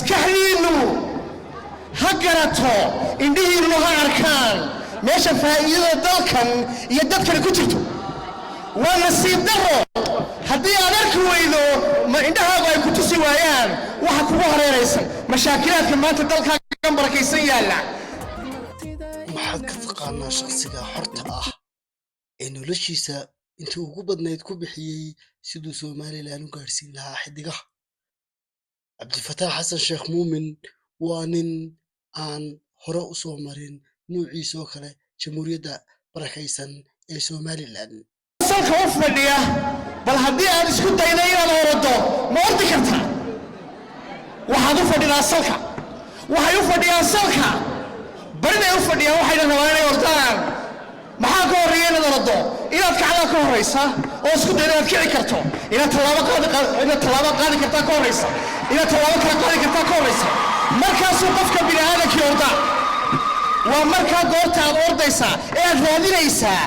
Maskaxdiinnu ha garato, indhihiinnu ha arkaan meesha faa'iidada dalkan iyo dadkani ku jirto. Waa nasiib darro haddii aad arki weydo, ma indhahaagu ay ku tusi waayaan waxa kugu hareeraysan, mashaakilaadka maanta dalkaagan barakaysan yaalla. Maxaad ka taqaanaa shakhsiga xorta ah ee noloshiisa intii ugu badnayd ku bixiyey siduu Somaliland u gaadhsiin lahaa xidigaha? Cabdifataax Xasan Sheekh Muumin waa nin aan hore u soo marin nuuciisoo kale Jamhuuriyadda barakaysan ee Somaliland. Salka u fadhiya, bal haddii aad isku dayda inaad orado, ma ordi kartaa? Waxaad u fadhidaa salka. Waxay u fadhiyaan salka, bariday u fadhiyaan, waxayna rabaan inay ordaan. Maxaa ka horreeya inaad orado? Inaad kacdaa ka horraysa oo isku dayda inaad kici karto. Inaad tallaabo qaadi kartaa ka horraysa. Inaad tallaabo kala qaadi kartaa ka horraysa. Markaasuu qofka bini aadankii ordaa. Waa markaa goorta aad ordaysaa ee aad raadinaysaa.